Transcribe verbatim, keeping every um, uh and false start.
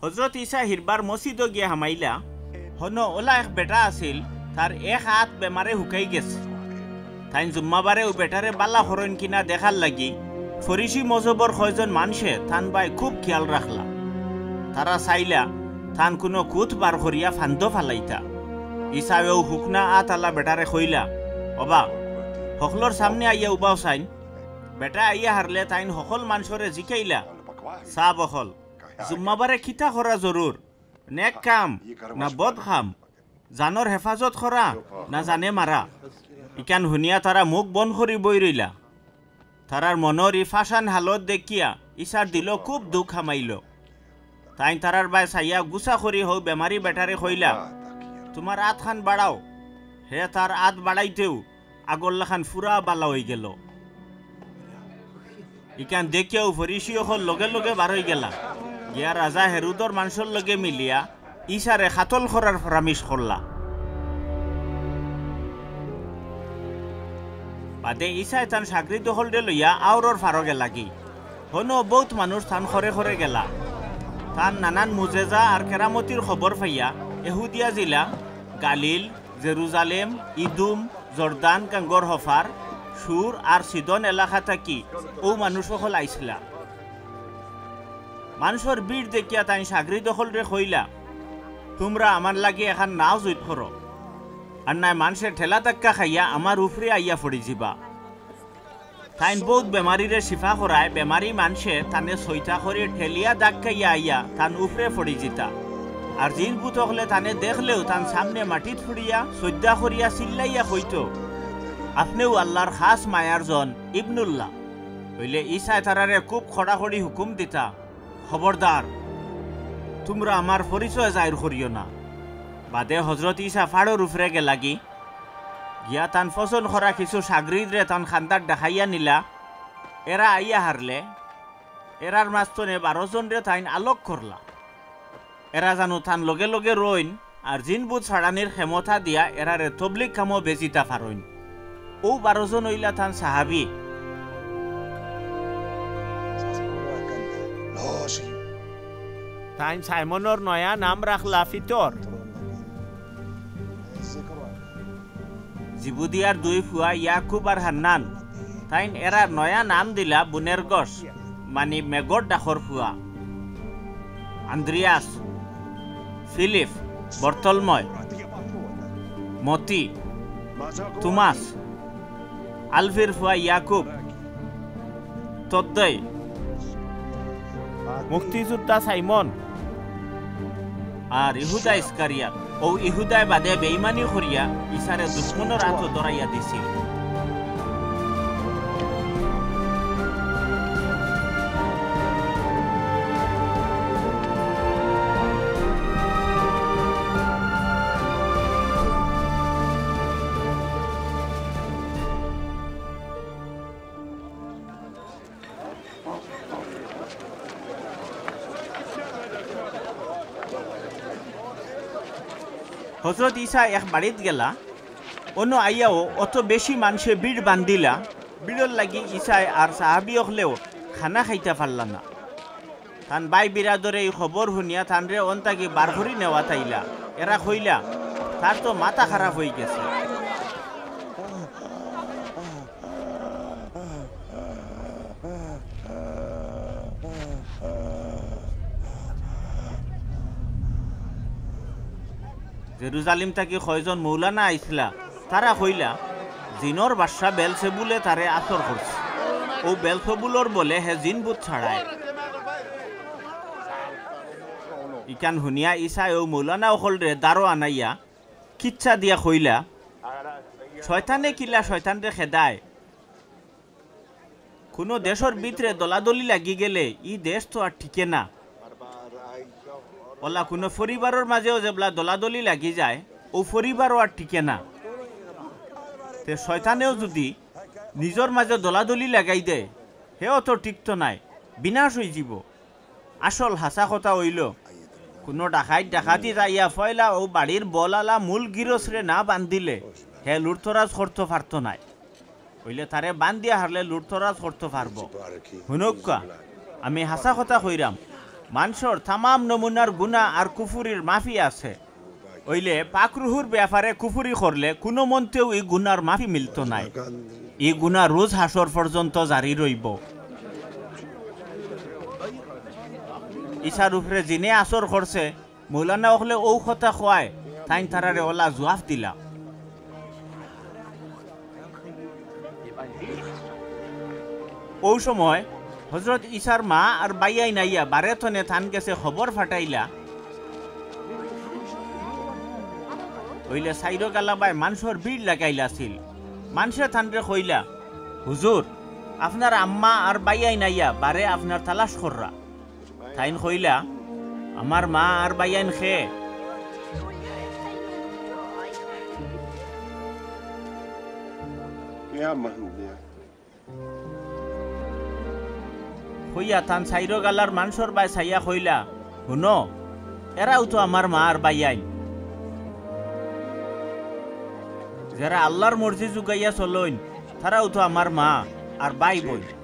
হজরত ইছা হিরবার মসজিদো গিয়া হামাইলা। হনো অলা এক বেটা আছিল, তার এক আত বেমারে হুকাই গেছে। তাইন জুম্মাবারে অউ বেটারে বালা করইন কিনা দেখার লাগি ফরিসি মজহবর কয়জন মানষে তান বায় খুব খিয়াল রাখলা। তারা চাইলা তান কুনু কুত বার করিয়া ফান্দো ফালাইতা। ইছায় অউ হুকনা আত আলা বেটারে কইলা, "ওবা, হকলর সামনে আইয়া উবাও চাইন।" বেটা আইয়া হারলে তাইন হকল মানষরে জিকাইলা, "সাব অকল, জুম্মাবারে কিতা করা জরুর? নেক কাম না বদ কাম? জানর হেফাজত করা না জানে মারা?" ইখান হুনিয়া তারা মুখ বন্ধ করি বই রইলা। তারার মনর ই ফাশান হালত দেখিয়া ইছার দিলো খুব দুখ হামাইলো। তাইন তারার বায় চাইয়া গুছা করি হউ বেমারি বেটারে কইলা, "তুমার আতখান বাড়াও।" হে তার আত বাড়াইতেউ আগর লাখান ফুরা বালা অইগেলো। ইখান দেখিয়াউ ফরিসি অকল লগে লগে বারই গেলা। গিয়া রাজা হেরুদর মানষর লগে মিলিয়া ইছারে কাতল করার ফরামিশ করলা। বাদে ইছায় তান সাগরিদ অকলরে লইয়া আওরর ফারো গেলাগি। হনো বউত মানুষ তান খরে খরে গেলা। তান নানান মুজেজা আর কেরামতির খবর পাইয়া এহুদিয়া জিলা, গালিল, জেরুজালেম, ইদুম, জর্দান গাঙ্গর হফার, সুর আর সিদন এলাকা থাকি অউ মানুষ অকল আইছলা। মানষর ভিড় দেখিয়া তাইন সাগরিদ অকলরে কইলা, "তুমরা আমার লাগি এখান নাও জুইত করো, আর নায় মানষে ঠেলা ধাক্কা খাইয়া আমার উফরে আইয়া ফড়ি যিবা।" তাইন বউত বেমারিরে শিফা করায়, বেমারি মানষে তানে সইতা করি ঠেলিয়া ধাক্কাইয়া আইয়া তান উফরে ফড়ি যিতা। আর জিন ভূত অকলে তানে দেখলেউ তান সামনে মাটিত ফুড়িয়া সইজদা করিয়া চিল্লাইয়া কইতো, "আপনেউ আল্লার খাস মায়ার জন ইবনুল্লাহ।" অইলে ইছায় তারারে খুব কড়াকড়ি হুকুম দিতা, "খবরদার, তুমরা আমার পরিচয় জাহির করিও না।" বাদে হজরত ইছা ফাড়র উফরে গেলাগি। গিয়া তান পছন্দ করা কিছু সাগরিদরে তান কান্দাত ডাকাইয়া নিলা। এরা আইয়া হারলে, এরার মাঝ থনে বারো জনরে তাইন আলগ করলা। এরা জানু তান লগে লগে রইন, আর জিন ভূত ছাড়ানির ক্ষমতা দিয়া এরারে তবলিগ কামো বেজিতা ফারইন। অউ বারো জন অইলা তান সাহাবি। তাইন সাইমনর নয়া নাম রাখলা পিতর। জিবুদিয়ার দুই ফুয়া ইয়াকুব আর হান্নান, তাইন এরার নয়া নাম দিলা বুনেরগস, মানি মেঘর ডাকর ফুয়া। আন্দ্রিয়াস, ফিলিপ, বর্তলময়, মতি, তুমাস, আলফির ফুয়া ইয়াকুব, তদ্দয়, মুক্তিযোদ্ধা সাইমন, আর ইহুদা ইস্কারিয়াত। অউ ইহুদায় বাদে বেইমানি করিয়া ইছারে দুশমনর আতো ধরাইয়া দিছিল। হজরত ইছা এক বাড়িত গেলা, অনো আইয়াও অত বেশি মানষে ভিড় বান্ধিলা, ভিড়র লাগি ইছায় আর সাহাবি অকলেও খানা খাইতা পারলা না। তান ভাই বিরাদরে ই খবর হুনিয়া তানরে অন থাকি বার করি নেওয়াত আইলা। এরা কইলা, "তার তো মাথা খারাপ অইগেছে।" জেরুজালিম থাকি কয়জন মৌলানা আইছলা, তারা কইলা, "জিনর বাদশা বেলসেবুলে তারে আসর করছে। অউ বেলসেবুলর বলে হে জিন ভূত ছাড়ায়।" ইখান হুনিয়া ইছায় অউ মৌলানা অকলরে দারো আনাইয়া কিচ্ছা দিয়া কইলা, "শয়তানে কিলা শয়তানরে খেদায়, কুনু দেশর ভিতরে দলাদলি লাগি গেলে ই দেশ তো আর টিকে না। অলা কুনু পরিবারর মাঝেও যেবলা দলাদলি লাগি যায়, অউ পরিবারও আর টিকে না। তে শয়তানেও যুদি নিজর মাঝে দলাদলি লাগাই দেয়, হেও তো টিকতো নায়, বিনাশ অইযিবো।" আসল হাছা কথা অইলো, কুনু ডাকাইত ডাকাতি যাইয়া পয়লা অউ বাড়ির বলালা মূল গিরসরে না বান্ধিলে হে লুটতরাজ করতো পারতো নায়। অইলে তারে বান্ধিয়া হারলে লুটতরাজ করতো পারবো। হুনউক্কা, আমি হাছা কথা কইরাম, মানষর তামাম নমুনার গুনা আর কুফুরির মাফি আছে। অইলে পাক রুহুর ব্যাপারে কুফুরি করলে কুনুমন্তেউ ই গুনার মাফি মিলতো নায়। ই গুনা রুজ হাশর পর্যন্ত জারি রইবো। ইছার উপরে জিনে আসর করছে, মৌলানা অকলে অউ কথা কওয়ায়, তাইন তারারে অলা জুয়াফ দিলা। অউ সময় হজরত ইছার মা আর বাইয়াইন আইয়া বারে থনে তান গেছে খবর ফাটাইলা। অইলে চাইরো গালাবায় মানষর ভিড় লাগাইল আছিল। মানষে তানরে কইলা, "হুজুর, আপনার আম্মা আর বাইয়াইন আইয়া বারে আপনার তালাশ কররা।" তাইন কইলা, "আমার মা আর বাইয়াইন খে?" কইয়া তান চাইরো গালার মানষর বায় চাইয়া কইলা, "হুনো, এরাউ তো আমার মা আর বাইয়াইন। যেরা আল্লার মর্জি জুগাইয়া চলইন, তারাউ তো আমার মা আর বাই বইন।"